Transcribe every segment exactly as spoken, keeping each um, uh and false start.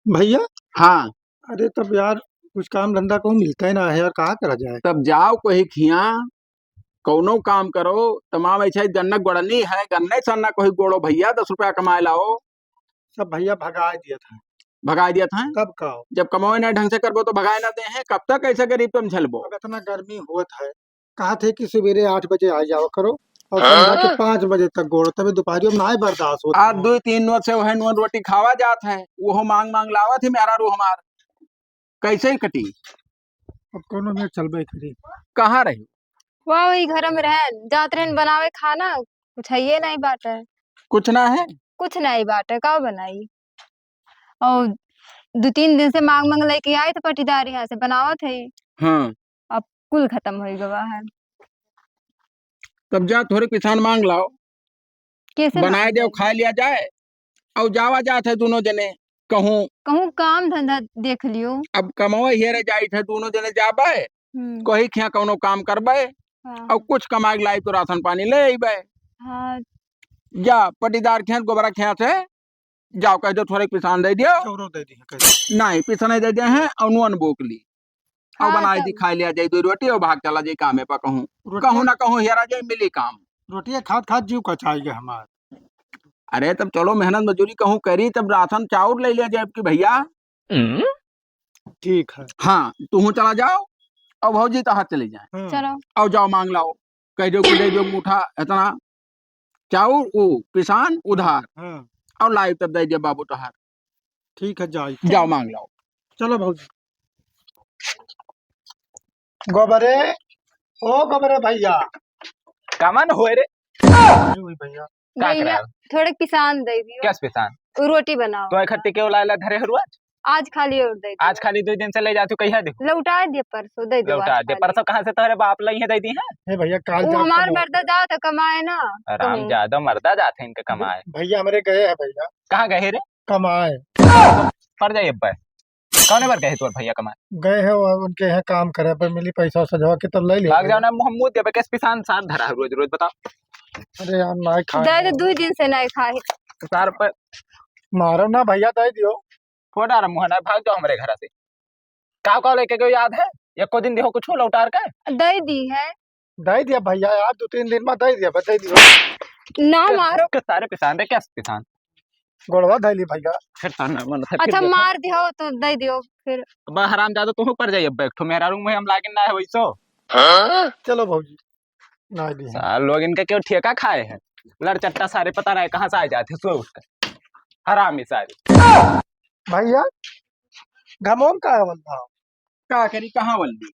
भइया? हाँ। अरे तब यार, कुछ काम धंधा कहूँ मिलता ही ना है यार, कहाँ करा जाए? तब जाओ कोई खिया, कौनो काम करो। तमाम ऐसा ही गन्ना गोड़नी है, गन्ना ही सन्ना कोई गोड़ो भइया, दस रुपया कमाए लाओ। सब भइया भगाए दिया था। भगाए दिया था? तब का हो? जब कमाए ना ढंग से करबो तो भगाए ना दे हैं, कब तक ऐसे गरीब तुम झलबो? अब इतना गर्मी होत है, कहा थे कि सवेरे आठ बजे आ जावा करो और हाँ? संध्या के पाँच बजे तक गोड़ो, तबे दोपहरियो में नाय बर्दाश्त होत आज है। दो तीन नोट से वह नोट रोटी खावा जात है, वो मांग मांग लावत ही मेहरारू हमार, कैसे ही कटी? अब कौनो में चलबे करी। कहाँ रही? वाह, वही घर में रहन, जात रहन बनावे खाना, कुछ है ये नहीं बाटे। कुछ ना है? कुछ नहीं बाटे, का बनाई? और दो तीन दिन से मांग मांग लेके आई तो पटीदार यहाँ से बनावत है। हाँ। अब कुल खत्म हो गवा है। तब जा थोड़े पिसान मांग लाओ, कैसे बनाए मांग देव, लाओ? खाए लिया जाए, और जावा जात है दोनों जने कहूँ। कहूँ काम धंधा देख लियो। अब कमावे हेरे जाइत है दोनों जने जाबे, हम्म। कही खिया कौनो काम करबे, हाँ। और कुछ कमाए के लाई तो राशन पानी ले अइबे। हाँ। जा पटीदार खिया गोबरा खिया से जाओ, कह दो थोड़े पिसान दे दियो। चौरो दे दी है, कह दो। नहीं, पिसान नहीं दे दे हैं, और नून बोकली। और हाँ, बनाए तब। दी, खाए लिया जाए दो रोटी और भाग चला जाए कामे पर कहूँ। रोटिया कहूँ ना कहूँ हेरा जाए, मिली काम। रोटिया खात खात जीव कचाई गए हमार। अरे तब चलो मेहनत मजूरी कहूँ करी, तब राशन चाउर ले लिया जाए कि भइया। ठीक है। हाँ, तुहूँ चला जाओ और भौजी तहार चली जाए। हाँ। चलो। और जाओ मांग लाओ, कह दो कि दे दो मुठा इतना चाउर, ऊ पिसान उधार। हाँ। और लाई तब दे दे बाबू तहार। ठीक है, जाई। जाओ मांग लाओ। चलो भौजी। गोबरे, ओ गोबरे भइया। कमन होए रे? नहीं हुई भइया। का भइया, करे? थोड़े पिसान दे दियो। कैस पिसान? उ रोटी बनाओ। तो एक हत्ती के उलायला धरे हरुआ? आज खाली और दे दियो। आज खाली दो दिन से ले जाती हूँ, कहिया दे? लौटा दिए परसों, दे दियो लौटा आज दे। खाली। परसों कहाँ से तोहरे बाप लई है दे दी है? हे भइया, काल वो जात हमार कमाओ। मर्दा जात कमाए ना। आराम कहूँ। ज्यादा मर्दा जात है इनके कमाए। भइया हमरे गए हैं भइया। कहाँ गए रे? कमाए। पर जाइए अब। कौने बार गए तोर भइया कमाए? गए हैं वो, उनके यहाँ काम करे पर मिली पैसा सजवा के तब ले लिया भाग जाओ भइया। ना, मुँह मुँह देबे, कैस पिसान सार धरा है रोज रोज, बताओ। अरे यार, ना खाए। दे दे, दो दिन से नहीं खाए। सार पे मारो ना भइया, दे दियो। फोड़ा रे मुँह ना, भाग जाओ हमरे घर से। का का लेके गयो याद है? एको दिन दिहो कुछ लौटार के? दे दी है। दे दिया भइया यार, दो तीन दिन में दे दिया, बस दे दियो। ना मारो। के सारे पिसान रे, कैस पिसान? गोड़वा धइली भइया। फिर ताना मन से फिर अच्छा, देखो। मार दियो तो दे दियो फिर। अब हराम ज्यादा तुहूँ पर जाइए, अब एक ठो मेहरारू मुँह हम लागिन ना है वैसो। चलो भौजी, ना दी है। सार लोग इनके क्यों ठेका खाए हैं? लड़चट्टा सारे पता नहीं कहाँ से आ जाते हैं, सो उठ कर। हरामी सारे। भइया, घमोम का है वल्ला? का करी, कहाँ वल्ली?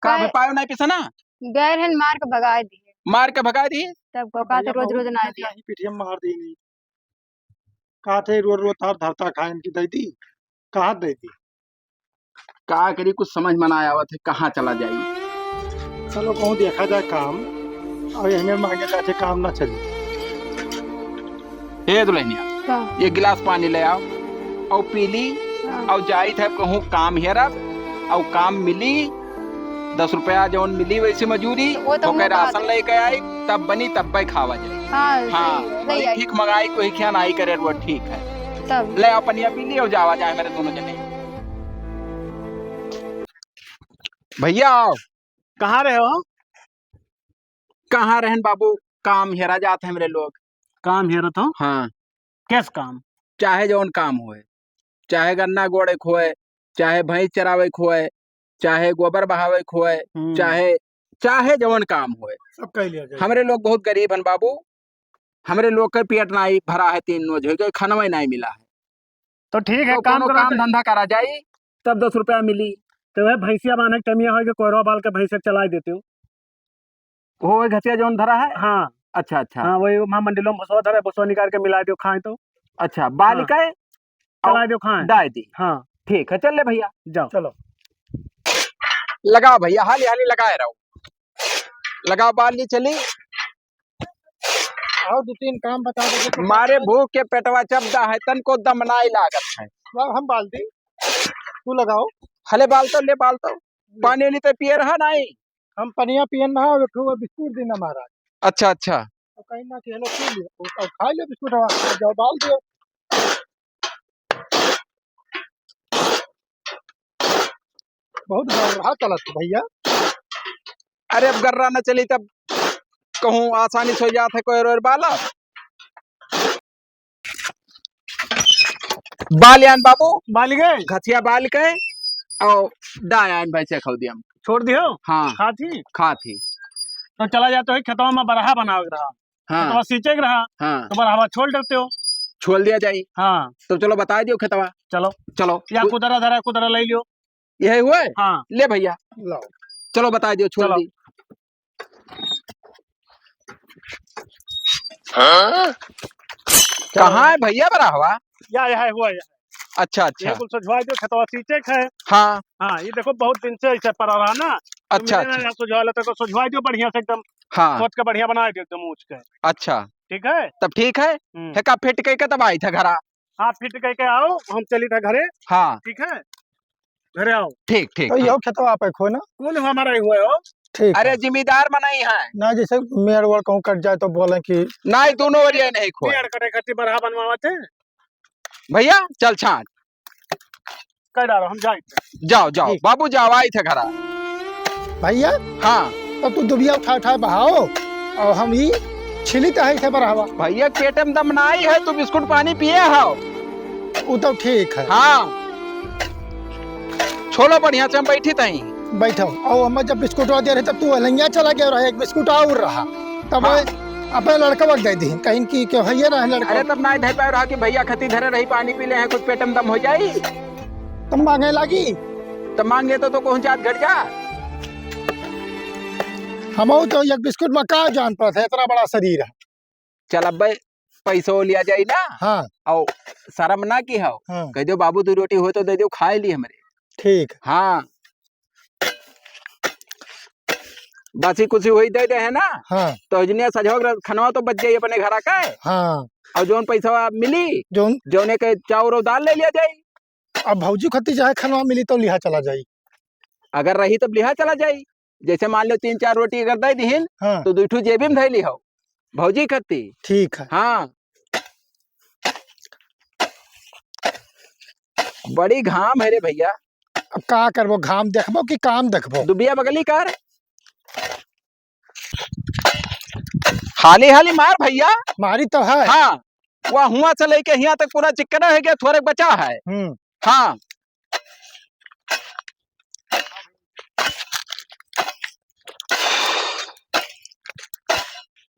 का काहे? बे पायो नहीं पिसना? गैर हन मार के भगाए दिए। मार के भगाए दिए? तब को का तो भइया, रोज बहुत रोज ना दिया। पिठिया मार दी नहीं। का थे रोज रोज तार धरता खाए इनकी दे दी, कहाँ दे दी? का करी, कुछ समझ में ना आवत है, कहाँ चला जाई। चलो कहूँ देखा जाए काम, और हमें मांगे जाते काम ना चली। ए दुल्हनिया, का? एक गिलास पानी ले आओ और पी ली, हाँ। और जाई थे कहूँ काम हेरब, और काम मिली, दस रुपया जौन मिली वैसे मजूरी, वो तो ओके मुँह राशन बात। लेके आई, तब बनी, तब पे खावा जाए। हाँ, हाँ, सही, ले आई। ठीक मंगाई, कोई ख्याल आई करे, वो ठीक है। तब। ले अपन ये पी ली और जावा जाए मेरे दोनों जने। भइया आओ। कहाँ रहे हो? कहाँ रहन बाबू, काम हेरा जात है हमरे लोग। काम हेरत हो? हाँ। कैस काम? चाहे जौन काम होए, चाहे गन्ना गोड़े के होए, चाहे भैंस चरावे के होए, चाहे गोबर बहावे के होए, हम्म। चाहे, चाहे जौन काम होए। सब कह लिया जाए। हमरे लोग बहुत गरीब हन बाबू, हमरे लोग के पेट नाई भरा है, तीन नोज हो गए, खानवे नाई मिला है। तो ठीक है, तो काम कोनो करो काम तो। धंधा करा जाई, तब दस रुपया मिली। तो वह भैंसिया बांधे के टमिया होए के कोयरवा बाल के भैंसिया चलाए देते हो। वो वही घसिया जौन धरा है? हाँ। अच्छा, अच्छा। हाँ, वही वहाँ मंडिलो में भुसवा धरा है, भुसवा निकाल के मिला दियो, खाए तो। अच्छा, बाल हाँ। के? चला और दियो, खाए। डाय दी। हाँ। ठीक है, चल ले भैया। जाओ। चलो। लगाओ भैया, हाली हाली लगाए रहो। लगाओ, बाल ली चली। और दो तीन काम बता दो तो। मारे भूख के पेटवा चबदा है, तन को दम नाई लागत है। लाओ, हम बाल दी, तू लगाओ। हले बाल तो, ले बाल तो। पानी उनी तो पिए रहा नाई? हम पनिया पियन रहा, और एक ठो बिस्कुट देना महाराज। अच्छा, अच्छा। तो कहीं ना कि हेलो पी लियो, वो तो खा लियो बिस्कुट, जाओ डाल दियो। बहुत गर्रा चलत है भैया। अरे, अब गर्रा न चली तब कहूँ आसानी से हो जात है कोई रोर बाला। बाल यान बाबू, बाल गए? घसिया बाल के और दायान भैंसे खौ दिया। छोड़ दियो? हाँ। खात ही? खात ही। तो चला जाते हो खेतवा में बरहा बनावे के रहा। हाँ। खेतवा सींचे के रहा। हाँ। तो बरहवा छोड़ देते हो। छोड़ दिया जाई। हाँ। तो चलो बता दियो खेतवा। चलो। चलो। या कु- कुदरा धरा, कुदरा ले लियो। यही हुए? हाँ। ले भैया। लाओ। चलो बता दियो, छोड़ चलो। दी। हाँ? कहाँ है भैया बरहवा? या, या है, हुआ या। अच्छा, अच्छा। ये कुल सोझवा दियो, खेतवा सींचे के है। हाँ। हाँ, ये देखो बहुत दिन से ऐसे पड़ा रहा ना। तो अच्छा, मिले ना, अच्छा। यहाँ सोझवा लेते को सोझवा दियो बढ़िया से एकदम। हाँ। खोद के बढ़िया बना दियो एकदम ऊंच के। अच्छा। ठीक है? तब ठीक है। हम्म। हेका फिट कई के तब आई था घरा। हाँ, फिट कई के आओ, हम चली था घरे। हाँ। ठीक है? घरे आओ। ठीक, ठीक, तो ठीक। यहो खेतवा आप एक हो ना? कौन हमारा ही हुआ हो? ठीक अरे, है। जिम्मेदार मनई है। ना, जैसे मेड़ वेड़ कहूँ कट जाए तो बोले कि नहीं, दोनों ओरिया नहीं खोए। मेड़ कटे खातिर बरहा बनवावत है। भैया, चल छाट। कह डालो, हम जाए। जाओ, जाओ, ठीक। बाबू जाओ, आई थे घरा। भैया, हाँ। तो तू दुबिया उठा उठा बहाओ और हम ई छिलित है इसे बरहवा। भैया, पेट में दम नाई है, तू बिस्कुट पानी पिए हो। उ तो ठीक है। हाँ। छोलो बढ़िया से, हम बैठी तई। बैठो। और हम जब बिस्कुटवा दे रहे तब तू अलंगिया चला गया रहा, एक बिस्कुट और रहा। तब हाँ। अपने लड़का वक्त दे दी, कहीं की क्यों है ये रहा लड़का। अरे तब नाई धर पाए रहा कि भैया खती धरे रही, पानी पी ले हैं, कुछ पेट में दम हो जाई। तब मांगे लागी। तब मांगे तो, तो कहूँ जात घट जा। हमहू तो एक बिस्कुट में का जान पड़त है, इतना बड़ा शरीर है। चल अब्बे, पैसो लिया जाई ना। हाँ। और शर्म ना की हो। हाँ। कह दो, "बाबू, दो रोटी हो तो दे दो, खाए ली हमरे।" ठीक। हाँ। बासी कुछ वही दे दे है ना। हाँ। तो इजने सजोग रह-, खनवा तो बच जाई अपने घरा का। हाँ। और जौन पैसा मिली, जौन जौने के चाउर और दाल ले लिया जाई। अब भौजी खत्ती चाहे खनवा मिली तो लिहा चला जाई। अगर रही तब लिहा चला जाई। जैसे मान लो तीन चार रोटी अगर दे दिहिन, हाँ। तो दुई ठो जेबी में धैली हो, भौजी खत्ती। ठीक है। हाँ। बड़ी घाम है रे भैया। अब का करबो, घाम देखबो कि काम देखबो? दुबिया बगली कर। हाली हाली मार भैया। मारी तो है। हाँ, वह हुआ से लेके हियां तक पूरा चिक्कना है गया, थोड़े बचा है। हम्म। हाँ।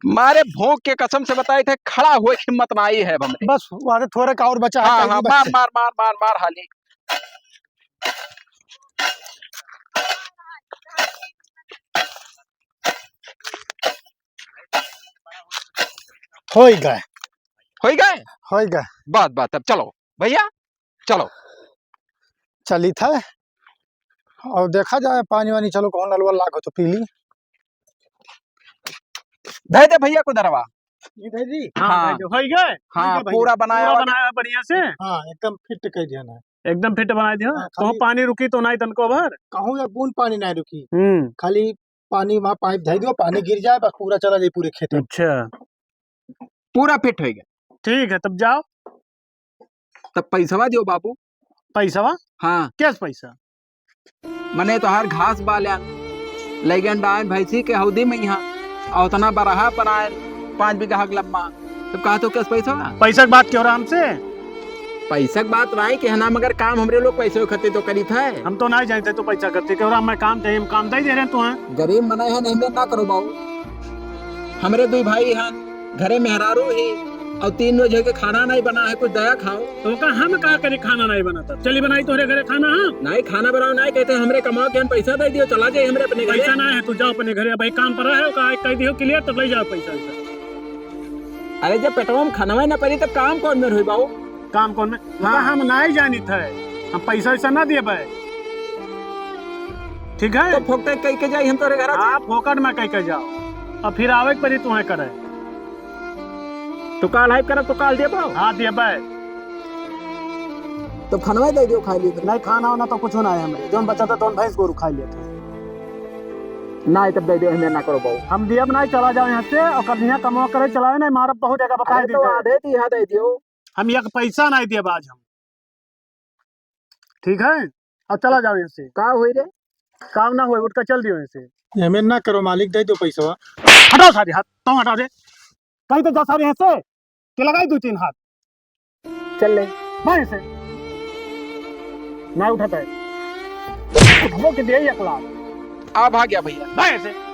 मारे भूख के कसम से बताए थे, खड़ा हुए हिम्मत ना आई है अब हमरे। बस, अरे थोड़ा का और बचा है, हाँ, कहीं हाँ, बस मार, से। मार, मार, मार, मार हाली। होई गए। होई गए? होई गए। बात, बात, अब चलो भैया, चलो। चली था। और देखा जाए पानी वानी, चलो कौन नलवा लागो तो पी ली। धर दे भैया कुदरवा। ये धर दी? हाँ, हाँ। धर दे। होई गए? हाँ, होई गए भैया। पूरा बनाया पूरा हुआ। बनाया बढ़िया से? हाँ, एकदम फिट कर दिया ना। एकदम फिट बना दिया। हाँ, कहूँ खाली पानी रुकी तो नहीं तनको भर? कहूँ एक बूंद पानी नहीं रुकी। हम्म। खाली पानी वहाँ पाइप धर दियो, पानी गिर जाए, बस पूरा चला जाए पूरे खेत में। अच्छा। पूरा फिट होई गए। ठीक है, तब जाओ। तब पैसवा दियो बाबू। पैसवा? हाँ। कैस पैसा? मने तोहार घास बाल्यान, लैगन डायन भैंसी के हौदी में यहाँ, और उतना बरहा बनाए पाँच बीघा के लम्बा, तब कहा तो कैस पैसवा? पैसा के बात क्यों रहा हमसे? पैसा के बात नाई के है ना, मगर काम हमरे लोग पैसे खत्ती तो करी थे। हम तो नाई जानते तो पैसा खत्ती क्यों रहा, मैं काम चाहिए, हम काम दे दे रहे हैं तुम्हें। गरीब मने है, नहीं ना करो बाबू। हमरे दुई भाई हैं, घरे मेहरारू ही, और तीन रोज के खाना नहीं बना है, कुछ दया खाओ। तो का हम का करी, खाना नहीं बना तब? चली बनाई तोहरे घरे खाना, हाँ? नहीं, खाना बनाओ नहीं कहते, हमरे कमाओ के हम पैसा दे दियो, चला जाए हमरे अपने घरे। पैसा ना है, तू जाओ अपने घरे, भाई काम पर है, का कह दियो clear, तब ले जाओ पैसा वैसा। अरे जब पेटवा में खाना ना पड़ी तब काम कौन में होई बाबू? काम कौन में? हाँ। हम नहीं जानी थे, हम पैसा वैसा ना दिए भाई। ठीक है? तो फोकटे कह के जाई हम तोरे घर से? हाँ, फोकट में कह के जाओ। अब फिर आवे के पड़ी तुम्हें करे। तो काल हाइप करब तो काल देबो? हाँ, देबे। तो खनवा दे दियो, खाई लियो। नहीं, खाना वाना तो कुछ ना है हमें। जौन बचा था, तौन भैंस गोरू खाई लिया था। नहीं, तब दे दियो, हमें ना करो बाबू। हम दियब नहीं, चला जाओ यहाँ से, और कल यहाँ कमवा करे चलाओ, नहीं मारब बहुत जगह, बताए अरे, तो दीजिए। आधे दिया दे दियो। हम एक पैसा नहीं देब आज हम। ठीक है, अब चला जाओ यहाँ से। का होई रे? काम ना होए, उठ के चल दियो ऐसे। एमे ना करो मालिक, दे दो पैसवा। हटाओ सारे हाथ, तुम हटाओ रे। कहीं तो जा सारे ऐसे कि लगाई दो तीन हाथ। चल ले। भाई से। ना उठाता है। उठबो के दे एक लाख। आ भाग गया भैया। भाई से।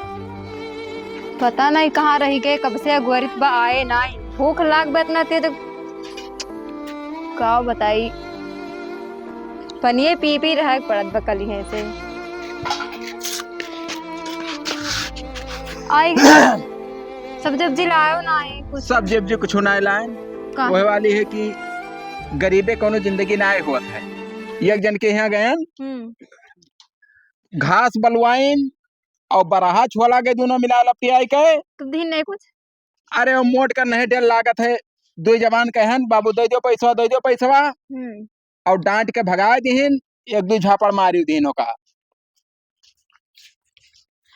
पता नहीं कहाँ रही गए, कब से अगुअरित बा, आए नाई। भूख लाग बा इतना तेज, का बताई, पनिये पी पी रहे के पड़त बा कलिहे से। आई गए। सब्जी उब्जी लायो ना आई कुछ? सब्जी उब्जी कुछ ना लाए। का? वह वाली है कि गरीबे कोनो जिंदगी ना होत है। एक जन के यहाँ गयन, हम्म। घास बलवाइन और बरहा छोला के दोनों मिला लपटियाई के। तो दिन नहीं कुछ? अरे वो मोट का नहीं डेल लागत है, दो जबान कहन, "बाबू दे दो पैसवा, दे दो पैसवा।" हम्म। और डांट के भगाए दिहिन, एक दो झापड़ मारी दिहिन ओका।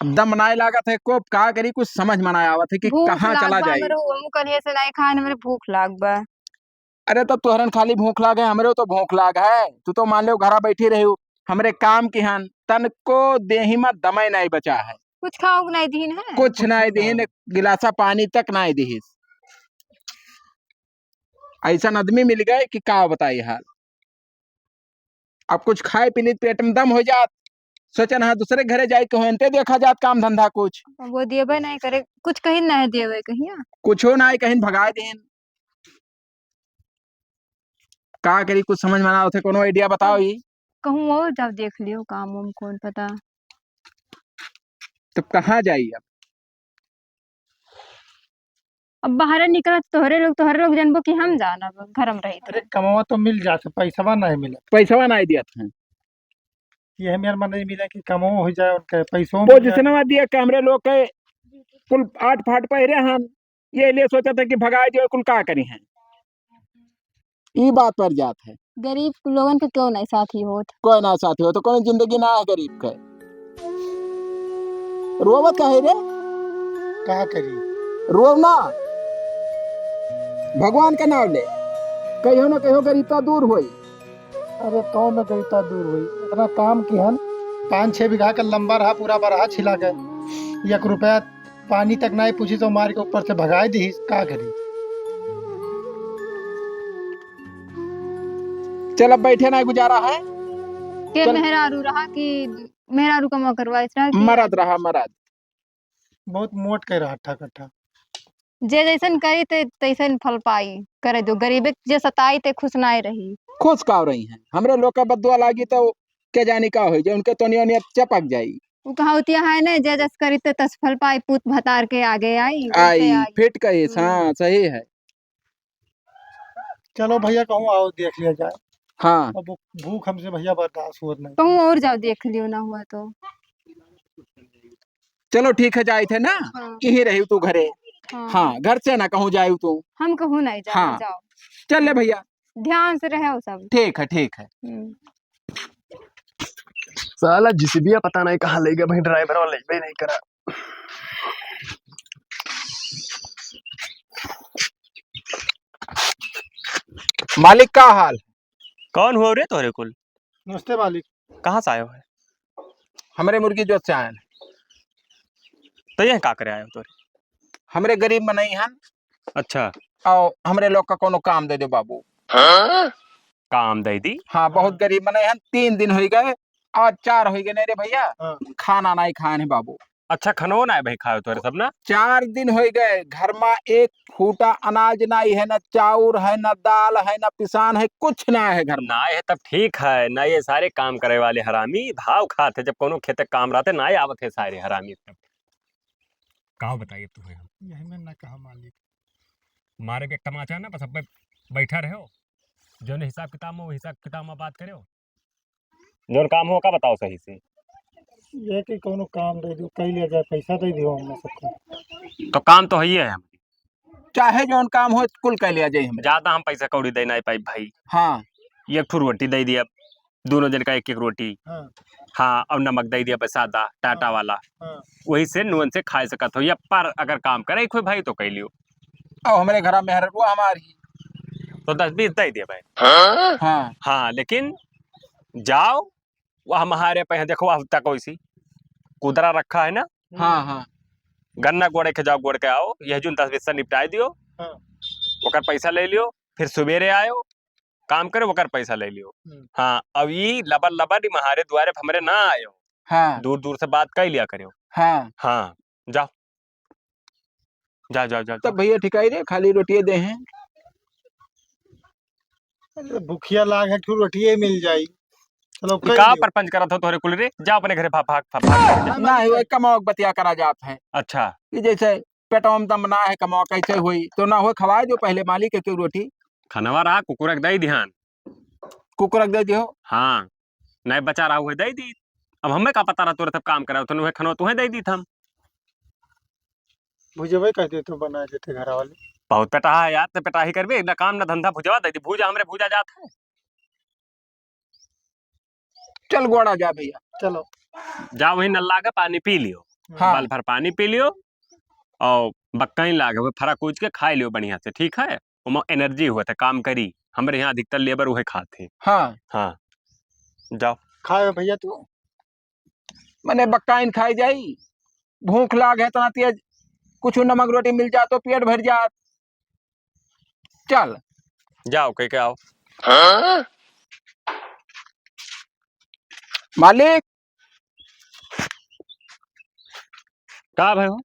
अब दम नाय लागत है, को का करी, कुछ समझ में नाय आवत है कि भूख कहाँ लाग चला बा जाई। हमरो, हमहू कलिहे से नाय खाए, हमरे भूख लाग बा। अरे तब तोहरन खाली भूख लाग है, हमरे तो भूख लाग है। तू तो मान लो घरा बैठी रही हो, हमरे काम किहन तन को देही में दमय नाय बचा है। कुछ खाओ के नाय दीन है? कुछ नाय दीन, एक गिलासा पानी तक नाय दीहिस। ऐसन आदमी मिल गए कि का बताई हाल। अब कुछ खाए पी ली पेट में दम हो जात, सोचन हाँ दूसरे घरे जाए के होते देखा जात काम धंधा कुछ। अब वो देवे नाय करे, कुछ कहीं नाय देवे कहिया। कुछो नाय कहीं भगाए दीन। का करी, कुछ समझ में ना आवत है, कोनो idea बताओ ई। कहूँ और जाओ देख लियो काम वाम, कौन पता। तो कहाँ जाई अब? अब बाहरे निकलत तोहरे लोग, तोहरे लोग जानबो कि हम जानब, घर में रही अरे तो। कमवा तो मिल जात है, पैसवा नाय मिलत। पैसवा नाय दियत है। यही मेर मन नहीं मिला कि कमवा हो जाए, उनके पैसों मिल जाए। पोजीशनवा दिया कि हमरे लोग के कुल आठ फाट पहिरे हन, ये लिए सोचत है कि भगाए जो कुल का करी हैं। ई बात पर जात है। गरीब लोगन के क्यों नहीं साथी होत? कोई ना साथी होत, तो कोनो जिंदगी ना है गरीब के। रोवत काहे रे? का करी? रोव ना, भगवान के नाम ले, कहियो ना कहियो गरीबता दूर होई। अरे कौन गरीबता दूर होई? इतना काम किहन, पाँच छह बीघा का लंबा रहा, पूरा बरहा छिला गए, एक रुपया पानी तक नाहीं पूछी तो मार के ऊपर से भगाए दी, का करी? चल, अब बैठे नाहीं गुजारा है। के चल। मेहरारू रहा कि मेहरारू कमा करवाइस रहा कि मरद रहा, मरद। बहुत मोट के रहा, हट्ठा कट्ठा। जे जैसन करी ते तैसन फल पाई। करे जो गरीबे के जे सताई ते खुश नाहीं रही। खुश का रही हैं? हमरे लोग का बद्दुआ लागी तो के जानी का होई, जे उनके तनिया निया चपक जाई। उ कहावतिया है ना, "जे जस करी ते तस फल पाई, पूत भतार के आगे आई, वैसे आई।" फिट कहिस, हम्म। हाँ, सही है। चलो भैया, कहूँ आओ, देख लिया जाए। हाँ। अब भूख हमसे भैया बर्दाश्त होत नहीं। कहूँ और जाओ, देख लियो ना हुआ तो। चलो ठीक है, जाइत है ना, हाँ। यहीं रही तू घरे। हाँ। हाँ, घर से ना कहूँ जाए तू। हम कहूँ नहीं जाओ, हाँ। जाओ। चल ले भैया। ध्यान से रहो सब। ठीक है, ठीक है। हम्म। साला जेसीबी पता नहीं कहाँ ले गया भाई, ड्राइवर वाला लेबे नहीं करा। मालिक का हाल? कौन हुआ रे तोहरे कुल? नमस्ते मालिक। कहाँ से आयो है? हमरे मुर्गी जोत से आए हैं। तो ये का करे आयो तोरे? हमरे गरीब मनई हन। अच्छा। और हमरे लोग का कोनो काम दे दो बाबू। हाँ? काम दे दी? हाँ, बहुत हाँ। गरीब मनई हन, तीन दिन हो गए, आज चार हो गए नहीं रे भैया, हाँ। खाना नहीं खाए हैं बाबू। अच्छा, खनो ना है भाई, खाओ तोरे सब ना। चार दिन हो गए, घर में एक फूटा अनाज नहीं है, ना चाउर है, ना दाल है, ना पिसान है, कुछ ना है घर में। ना है तब ठीक है, ना ये सारे काम करे वाले हरामी भाव खात है, जब कोनो खेत काम रहते ना आवत है सारे हरामी तब। का बताइए तू है हम? यही में ना कहा मालिक। मारे एक तमाचा ना, बस अब बैठा रहो, जो हिसाब किताब में, वो हिसाब किताब में बात करो। जौन काम हो का बताओ सही से। ये कि कोनो काम दे दो, कई लिया जाए, पैसा दे दियो हमने सबको। तो काम तो है ही है हम। चाहे जौन काम हो, कुल कई लिया जाए हमें। ज्यादा हम पैसा कौड़ी दे नहीं पाई भाई। हाँ। एक ठो रोटी दे दिया, दोनों जन का एक एक रोटी। हाँ। हाँ, और नमक दे दिया बस सादा, टाटा हाँ। वाला। हाँ। वही से नून से खा सकत हो, या पर अगर काम करे कोई भाई तो कह लियो। अब हमारे घर में हर वो हमारी। तो दस बीस दे दिया भाई। हाँ। हाँ, लेकिन जाओ, वह महारे पे है, देखो, वह तक वैसी कुदरा रखा है ना। हाँ, हाँ। गन्ना गोड़े के जाओ, गोड़ के आओ, यह जून दस बीस से निपटाई दियो। हाँ। ओकर पैसा ले लियो, फिर सुबेरे आयो, काम करे, ओकर पैसा ले लियो। हम्म। हाँ, अब ई लबर लबर ई महारे दुआरे पे हमरे ना आयो। हाँ। दूर दूर से बात कर लिया करियो। हाँ। हाँ, जाओ। जाओ, जाओ, जाओ, तब जाओ। भैया ठिकाई रे, खाली रोटिए दे हैं। अरे, भुखिया लाग है, ठू रोटिए मिल जाई। चलो, ई कई का दियो। परपंच करत हो तोहरे कुल रे? जाओ अपने घरे, भाग, भाग, भाग, भाग, जा। ना, वही कमाओ के बतिया करा जात है। अच्छा। कि जैसे पेटवा में दम ना है, कमाओ कैसे होई? तो ना हो, खवाए दो पहले मालिक के क्यों रोटी। खनवा रहा, कुकुर के दई दिहान। कुकुर के दे दियो। हाँ, नहीं बचा रहा, उहे दई दी। अब हमें का पता रहा, तोरे सब काम करा, तो उहे खनवा तुहे दई दी हम। भुजबे कह दे तो बना देते घर वाले। बहुत पेटाहा है यार, ते पेटाही करबे, ना काम ना धंधा, भुजवा दे दी, भूजा हमरे भूजा जात है। चल गोड़ा जा भैया। चलो। जा वही नल्ला के पानी पी लियो, हाँ। बाल भर पानी पी लियो, और बक्कई लागे हुए फरा कूच के खाई लियो बढ़िया से, ठीक है? ओमा energy होत है, काम करी। हमरे यहाँ अधिकतर labour उहे खात है। हाँ। हाँ, जाओ। खाए भैया तू। मने बक्काइन खाई जाई, भूख लाग है इतना तेज, कुछ नमक रोटी मिल जात तो पेट भर जात। चल। जाओ, कह के आओ। हाँ? मालिक। का भाई हो?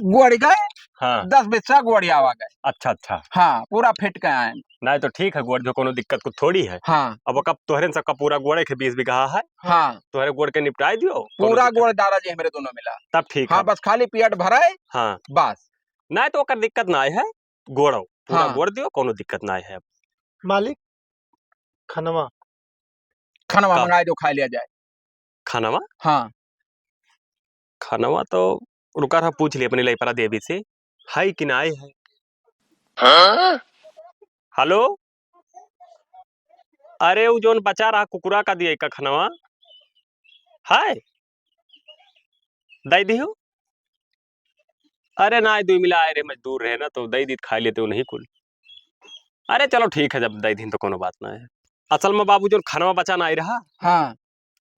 गोड़ गए, हाँ। दस बिस्सा गोड़ आवा गए। अच्छा, अच्छा। हाँ, पूरा फिट के आए। नहीं तो ठीक है, गोड़ जो कोनो दिक्कत कुछ थोड़ी है। हाँ। अब ओका तोहरे सबका पूरा गोड़े के बीस बीघा है। हाँ। तोहरे गोड़ के निपटाई दियो, कोनो पूरा दिक्कत गोड़ डाला जी हमरे दोनों मिला। तब ठीक हाँ, है। बस खाली पेट भराए। हाँ। बस। नहीं तो ओकर दिक्कत ना है, गोड़ो। पूरा हाँ। गोड़ दियो, कोनो दिक्कत ना है। मालिक, खनवा। खनवा का? मंगाई दो, खा लिया जाए। खनवा? हाँ। खनवा तो रुका रहा, पूछ ली अपनी लईपरा देवी से, है कि ना है। हाँ? हेलो, अरे उ जौन बचा रहा कुकुरा का दिए का खनवा, है? दई दियो। अरे ना, दुई मिला आए रहे, मजदूर रहे ना, तो दई दी, खाई लेते उन्हीं कुल। अरे चलो ठीक है, जब दई दिन तो कोनो बात ना है। असल में बाबू, जौन खनवा बचा ना आई रहा, हाँ।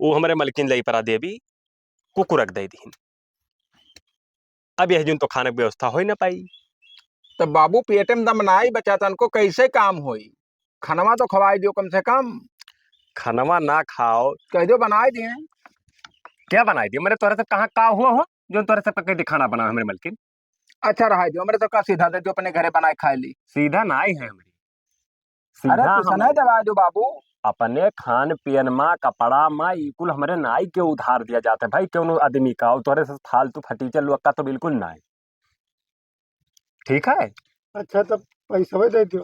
वो हमरे मलकिन लईपरा देवी कुकुरक दई दीन। अब यह जून तो खाने की व्यवस्था हो ही ना पाई। तो बाबू, पेटे में दम ना आई बचा, तनको कैसे काम होई? खनवा तो खवाई दियो कम से कम। खनवा ना खाओ। कह दो बनाए दिए। क्या बनाई दियो? मैंने तोहरे से कहाँ का हुआ हो, जो तोहरे से कह दे खाना बना हमरे मलकिन? अच्छा रहा दियो, हमरे से का सीधा दे दियो, अपने घरे बनाए खाए ली। सीधा ना आई है हमरी। अरे सीधा तू हम सना दबा दो बाबू। अपने खान पियन मा, कपड़ा मा, ई कुल हमरे नाई के उधार दिया जात है भाई, कौनो आदमी का। और तोहरे से फालतू फटीचर लोग का तो बिल्कुल ना है। ठीक है? अच्छा, तब पैसवे दे दियो।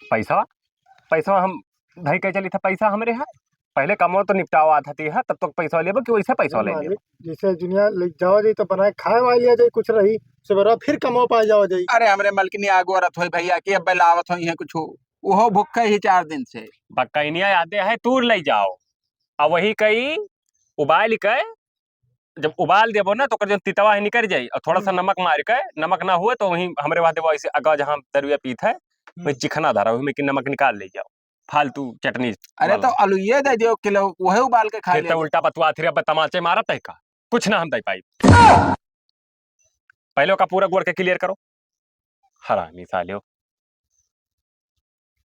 पैसा? पैसा हम धई के चली था, पैसा हमरे है। पहले कमवा तो निपटावा था ती है, तब तो पैसा लेबो कि वैसे पैसा अरे ले लेबो? मालिक, जैसे दुनिया ले जावा जाई तो बनाए खाए वाए लिया जाई, कुछ रही, सुबह फिर कमवा पाए जावा जाई। अरे हमरे मलकिनी आगो रथ होई भैया कि अब लावत होई है कुछ, उहो भुक्खे ही चार दिन से। बकैनिया यादे है, तूर ले जाओ, आ वही कई उबाल के जब उबाल देबो ना, तो ओकर जौन तितवा है निकल जाई, और थोड़ा सा हम्म। नमक मार के, नमक ना हुए तो वहीं हमरे वहाँ देबो, ऐसे अगा जहाँ दरुआ पीत है, वहीं हम्म। चिखना धरा, वहीं में कि नमक निकाल ले जाओ, फालतू चटनी अरे वाला। तो अलुए दे दियो किलो, वही उबाल के खा फिर ले। तो उल्टा पतवा, फिर अब तमाचे मारत है का, कुछ ना हम दे पाई। पहले ओका पूरा गोड़ के clear करो, हरामी साले हो।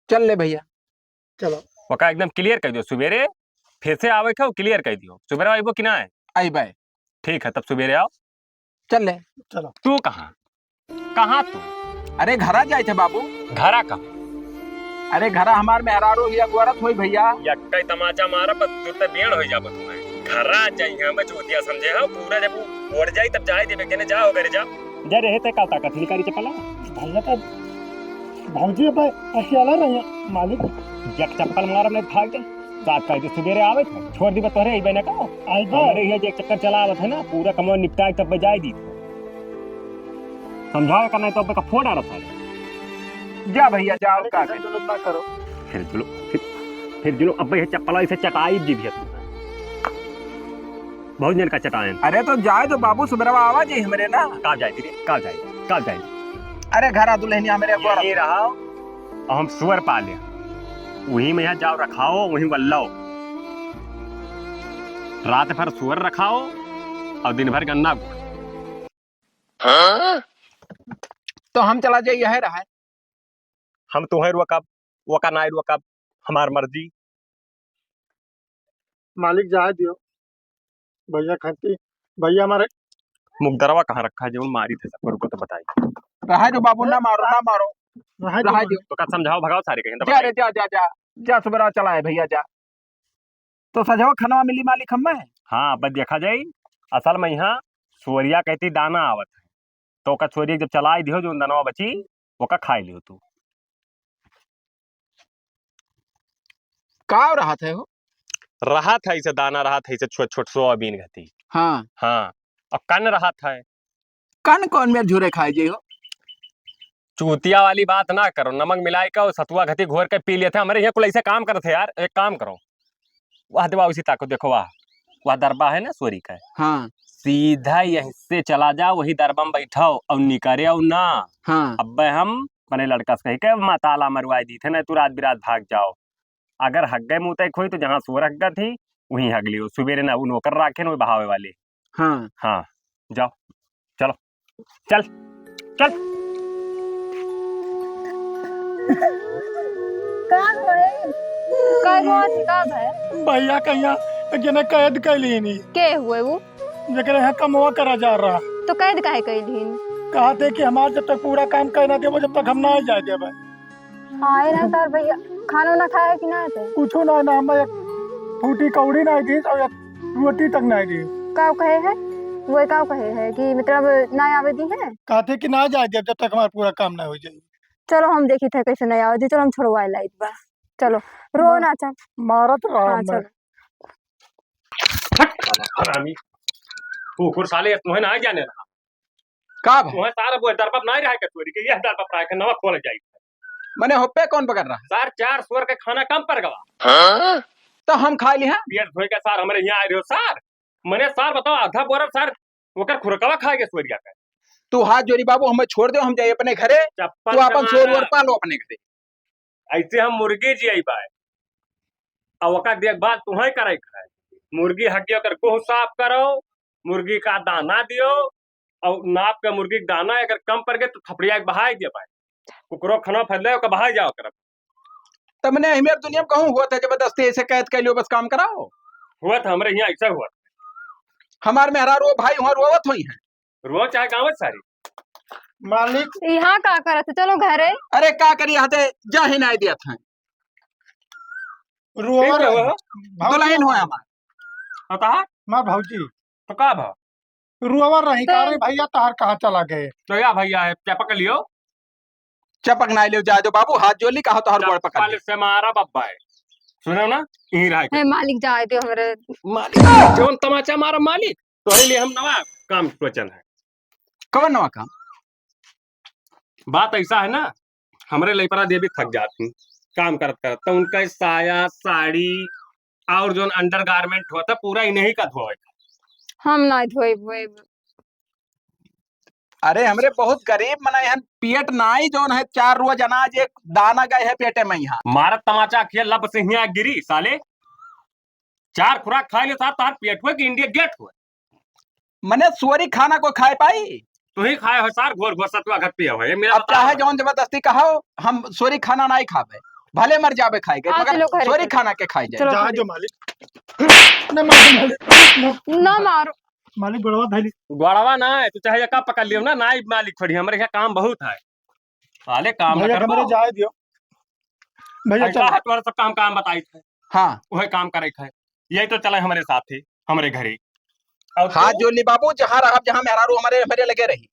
चल ले भैया। चलो। ओका एकदम clear कर दियो, सुबेरे फिर से आवे के हो, clear कर दियो। सुबेरे आइबो कि ना? आइबे। ठीक है, तब सुबेरे आओ। चल ले। चलो। तू कहाँ? कहाँ तू? अरे घरा जाए थे बाबू। घरा कहाँ? अरे घरा हमार मेहरारू हिया गोरत होई भैया। या कई तमाचा मारा पर तुरते बेड़ होई जाबो तुम्हें। घरा जाई है बचोतिया समझे हो, पूरा जब वो ओढ़ जाई तब जाए देबे, कहने जाओ घरे जा। जा रहे ते का ताकत निकारी चपला। भैया का भौजी अब अकेला रही मालिक। जब चप्पल मारब नहीं भाग जा। रात का दे सुबेरे आवे थे, छोड़ दी तोहरे अइबे ना का। अइबे। हमरे हिया जे चक्कर चलावत है ना, पूरा कमवा निपटाए तब जाए दी। समझावे का नहीं तो अब का फोड़ आ रहा था। जा भैया, जाओ अरे का कैसे करे। जुलूम ना करो। फिर जुलूम, फिर, फिर जुलूम, अब ये चप्पला इसे चटाई दी भैया तू। बहुत जन का चटाएं। अरे तो जाए तो बाबू, सुबेरवा आवा जी हमरे ना। का जाए रे, का जाए, का जाए? अरे घरा दुल्हनिया हमरे ये, गोरत। ये रहा, और हम सुअर पाले। वहीं में यहाँ जाओ रखाओ, वहीं वल्लाओ। रात भर सुअर रखाओ और दिन भर गन्ना गुड़। तो हम चला जाई, यह रहा है। हम तुहैं रोकब, ओका नाय रोकब, हमार मर्जी। मालिक जाए दियो, भैया खाती, भैया हमारे मुकदरवा कहाँ रखा है, जौन मारी थे सबको, रुको तो बताई। रहा जो बाबू, ना मारो, ना मारो। रहा जो रहा मालिक। जो। तो का समझाओ, भगाओ सारे कहीं जा दबा रे, जा, जा, जा, जा, सुबेरा चला है भैया, जा। तो सजवा खनवा मिली मालिक हम्मे? हाँ, बस देखा जाई। असल में यहाँ सोरिया कहती दाना आवत है, तो ओका सोरिया जब चलाई दिहो, जो दनवा बची, ओका खाई लियो तू। का रहत है हो? रहत है इसे दाना, रहत है इसे छोट छोट सोयाबीन घती। हाँ। हाँ, और कन रहत है। कन कौन मेर झुरे खाए जे हो? चूतिया वाली बात ना करो, नमक मिलाई के और सतुआ घती घोर के पी लेते। हमरे यहाँ कुल ऐसे काम करते यार, एक काम करो, वह देवा उसी ताको, देखो वह, वह दरबा है ना सोरी का, हाँ। सीधा यहीं से चला जाओ, वही दरबा में बैठाओ और निकरे और ना। हाँ। अब्बे हम अपने लड़का से कही के मताला मरवाई दी थे, नहीं तू रात बिरात भाग जाओ। अगर हग्गे मुतै खोई तो जहाँ सोर हग्गा थी, वहीं हग लियो। सुबेरे ना उ नौकर राखे ना, वो बहावे वाले। हाँ। हाँ, जाओ, चलो, चल, चल। का भइल? का रोत है, का भइल? भैया कहिया एक जने कैद कैली नी। के हुए वो? जेकरे यहाँ कमवा करा जा रहा। तो कैद काहे कैली नी? कहा थे कि हमार जब तक पूरा काम कर ना देबो, जब तक हम ना जाए देबे। हाँ, ए ना तार भैया, खाना उना खाए है कि ना ते? कुछो ना, ना, हमें एक फूटी कौड़ी ना दी और एक रोटी तक ना दी। का कहे है? वो का कहे है कि मतलब ना आवे दी है? कहते कि ना जाए देब जब तक हमारा पूरा काम ना हो जाए। चलो हम देखी थे कैसे नहीं आवे दी, चलो हम छोड़वाए लाइत बा। चलो, रो ना। ना, चल। मारत रहा हाँ, हमें। चलो। हट, साला हरामी। कुकुर साले, तुम्हें ना जाने रहा। का भा? तुम्हें सार वो दरबा नहीं रहा के चोरी के, यह दरबा प्राय के नवा खोल जाई। मने होप्पे कौन पकड़ रहा है? सार चार सोर के खाना कम पर गवा। हाँ? तो हम खा ली, हाँ? पेट धोए के सार हमरे यहाँ आए रहो सार। मने सार बताओ, आधा बोरा सार ओकर खुरकवा खाए के सोरिया के। तू हाथ जोड़ी बाबू, हमें छोड़ दो, हम जाए अपने घरे। चप्पल तू अपन से सोर मारा। वोर पालो अपने घरे। ऐसे हम मुर्गी जियाई बाय। अब ओकर देखभाल तुहैं करे के है। मुर्गी हटियो, ओकर गोह साफ करो, मुर्गी का दाना दियो, और नाप के मुर्गी के दाना अगर कम पड़ गए तो थपड़िया के बहाई दिया बाय। कुकरो खाना फैले, ओकर बहाई जाओ करब। तमने हमें दुनिया में कहूँ हुआ था जबरदस्ती ऐसे कैद कर लियो, बस काम कराओ। हुआ था, हमरे यहाँ ऐसा हुआ था। हमार मेहरारू भाई वहाँ रोवत हुई हैं। रो चाहे गावत सारी। मालिक। यहाँ का करत है? चलो घरे। अरे का करी, यहाँ ते जा ही नहीं दिया था। रोवा ठीक है, रही। वो। भौजी दुल्हन हो हमार। और कहा? माँ भौजी। तो का भा? रोवा रही तो का रे भैया, तहार कहाँ चला गए? तो या भैया है, चपक लियो। चपक ना लियो, जा दो बाबू, हाथ जोड़ ली, कहा तोहर गोड़ पकड़ चप्पल ली। से मारा बब्बा है। सुनो ना, यहीं रह के। हे मालिक, जाए दो हमरे। मालिक, जौन तमाचा मारा मालिक, तोहरे लिए हम नवा काम सोचल है। कवन नवा काम? बात ऐसा है ना, हमरे लइपरा देवी थक जात ही काम करत करत, तो उनका साया, साड़ी और जौन undergarment होता, पूरा इन्हीं का धोए। हम ना धोए, धोए। अरे, हमरे बहुत गरीब मनई हन, पेट नाई जौन है, चार रोज अनाज एक दाना गए है पेटे में यहाँ। मारत तमाचा अखिया लब से हिया गिरी, साले। चार खुराक खाए ले सार, तार पेट हुए कि India gate हुए? मने सोरी खाना को खाए पाई? तू ही खाए हो सार, घोर घोर सतुआ घट पिया हो। ये मेरा अब बता चाहे रहा। जौन जबरदस्ती कहो, हम सोरी खाना नाई खाबे, भले मर जाबे खाए के, हाँ, मगर चलो घरे सोरी चलो। खाना के खाई जाए। चलो जाए घरे। दो मालिक। ना मारो मालिक। ना। ना मारो। मालिक गोड़वा धइली। गोड़वा ना है, तू चाहे एका पकड़ लियो ना, नाई मालिक थोड़ी, हमरे यहाँ काम बहुत है। साले काम ना भैया, करबो। हमरे जाए दियो। भैया, ऐसा चलो। है, तोहरे सब काम, काम बताई थे। हाँ। वही काम करे थे। यही तो चले हमरे साथ ही, हमरे घरे। और हाथ तू? जोड़ ली बाबू, जहाँ रहब, जहाँ मेहरारू हमरे, हमरे लगे रही।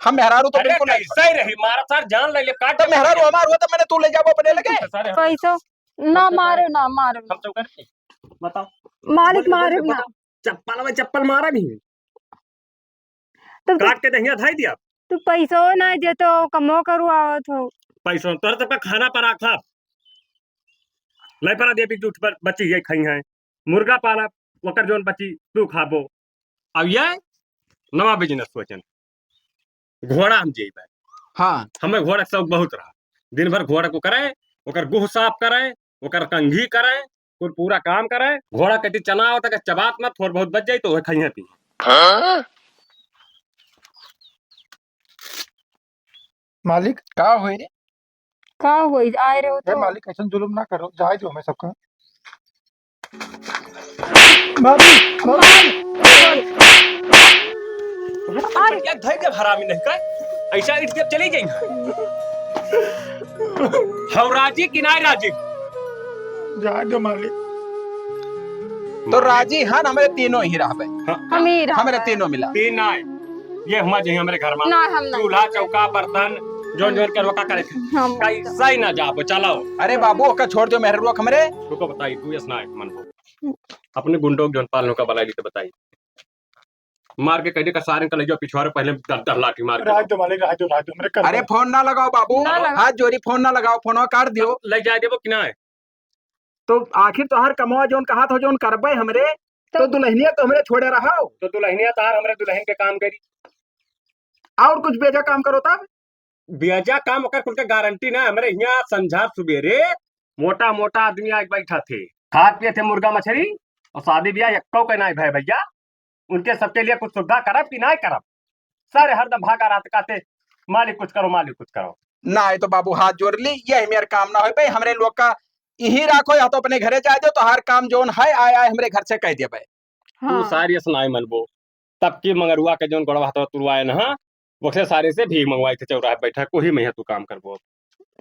हम मेहरारू तो अरे बिल्कुल नहीं कैसे ही रही, मारा सार जान ले ले, काट तो मेहरारू हमार हो तो मने तू ले जाबो अपने लगे। सारे हम पैसो ना मारो, ना मारो। हम तो करते। बताओ। मालिक बोल, बोल, मारो ना। बताओ। चप्पल में चप्पल मारा नहीं। तब तो काट के दहिया धाई दिया। तू पैसो ना दे तो कमो करू आवत हो। पैसो तोहरे सबका खाना पर आखा। लइपरा देवी जूठ पर बची ये खाई हैं। मुर्गा पाला, ओकर जौन बची तू खाबो। अब ये नवा business सोचन। घोड़ा हम जेबे। हाँ। हमें घोड़ा के शौक बहुत रहा। दिन भर घोड़ा को करे, ओकर गुह साफ करे, ओकर कंघी करे, कुल पूरा काम करे। घोड़ा कटी चना आवत है, चबात मत, थोड़ बहुत बच जाई तो वह खाइए पी। हाँ? मालिक, का होई रे? का होई? आए रहो ए तो। मालिक, ऐसन जुलुम ना करो, जाए दो हमें सबका। बाबू, बाबू। अरे। एक धई के हरामी नहीं का? ऐसा इट के चली गई। हम राजी कि नाय राजी? जाए दो मालिक। तो राजी हन, हमरे तीनों ही रहबे। हाँ। हम ही रहबे। हमरे तीनों मिला। तीन नाय। ये हुआ जही हमरे घर में। ना, हम ना। चूल्हा, चौका, बर्तन, जोन जोन के रोका करे थे। हम कैसा ही ना जाबो, चलो। अरे बाबू, ओका छोड़ दो, मेहररुआ हमरे। रुको, बताई, तू यस ना है, मन को। अपने गुंडों के जोन पालनों का बलाई ली तो बताई। मार के कह दे, का सारे का ले जाओ पिछवारे, पहले दस दस लाठी मार के। राज दो मालिक, राज दो, राज दो, मेरे कर अरे दो। फोन ना लगाओ बाबू, ना लगाओ। हाथ जोड़ी, फोन ना लगाओ, फोन काट दियो। ले जाए देबो कि ना है? तो आखिर तोहार कमवा जोन कहात हो, जोन करबे हमरे, तो तो दुल्हनिया तो हमरे छोड़े रहो। तो दुल्हनिया तार हमरे दुल्हन के काम करी। और कुछ बेजा काम करो तब। बेजा काम ओकर कुल के गारंटी ना, हमरे हियाँ संझा सुबेरे मोटा मोटा आदमी आके बैठा थे, खात पिए थे मुर्गा मछली और शादी ब्याह एक्को के नाई भय भैया। उनके सबके लिए कुछ सुविधा करब कि नाई करब? सारे हरदम भागा रहत कहते, "मालिक कुछ करो, मालिक कुछ करो।" नाई तो बाबू हाथ जोड़ ली, यही मेर काम ना होई भाई, हमरे लोग का यही राखो, या तो अपने घरे जाए दो, तोहार काम जोन है, आय आय हमरे घर से कह देबे। तू हाँ। सारी अस नाई मनबो, तब की मंगरुआ के जोन गोड़वा हथवा तुरवाए न, हाँ, वक्से सारे से भीख मंगवाई थे, चौराहे बैठा, कोही में है तू काम करबो।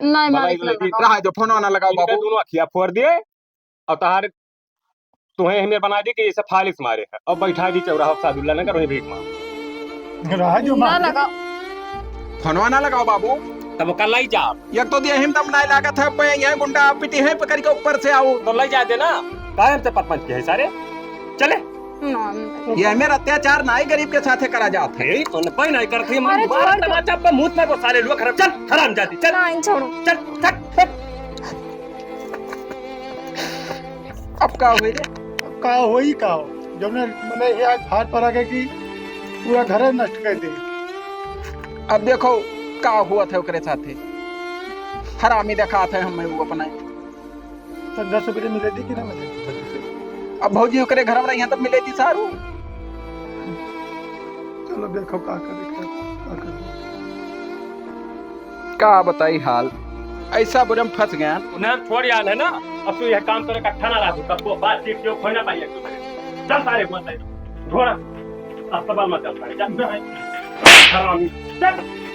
नहीं, भलाई मालिक, ना लगी। लगाओ। रहा दो, फोन ना लगाओ इनका बाबू। दोनों अखिया फोड़ दिए, और तहार, तुहें हमें बना दी कि इसे फालिस मारे है, और बैठा दी चौराहा सादुल्ला नगर, वहीं भीख मांग। रहा जो ना मार। लगाओ। फोनवा ना लगाओ बाबू। तब ओका लई जाब। एक तो दिया हिम दम नाय लागत है, पे यह गुंडा आप पिटी है, पकड़ के ऊपर से आओ। तो लई जा देना, काहे हमसे परपंच के है सारे? चले। ना, ना। ये मेरा अत्याचार नाई गरीब के साथे करा जात है। ए, तो न पाई नाई करती, अरे, मार छोड़ दो। तमाचा पे मुंह में वो सारे लोग खराब। चल, हरामजादी, चल। ना, इन छोड़ो। चल, चल, चल। अब का होई रे? अब का होई का हो? जब ने मने ये आज भार पर आ गए कि पूरा घर नष्ट कर दे। अब देखो का हुआ था ओकरे साथे। हरामी देखात है हमें वो अपना। संझा सुबेरे मिले दी कि ना मिले दी भौजी से? अब भौजी ओकरे घर में रही हैं तब मिले दी सारू। चलो देखो का करे, का, का करे। का बताई हाल, ऐसा बुरे में फंस गया। उन्हें हम छोड़ आन है ना, अब तू यह काम करे इकट्ठा ना रहा, तब को बातचीत क्यों खोई ना पाई एक दूसरे। चल सारे मत ले, ढोड़ा, अस्पताल मत चल सारे, चल। हरामी, चल।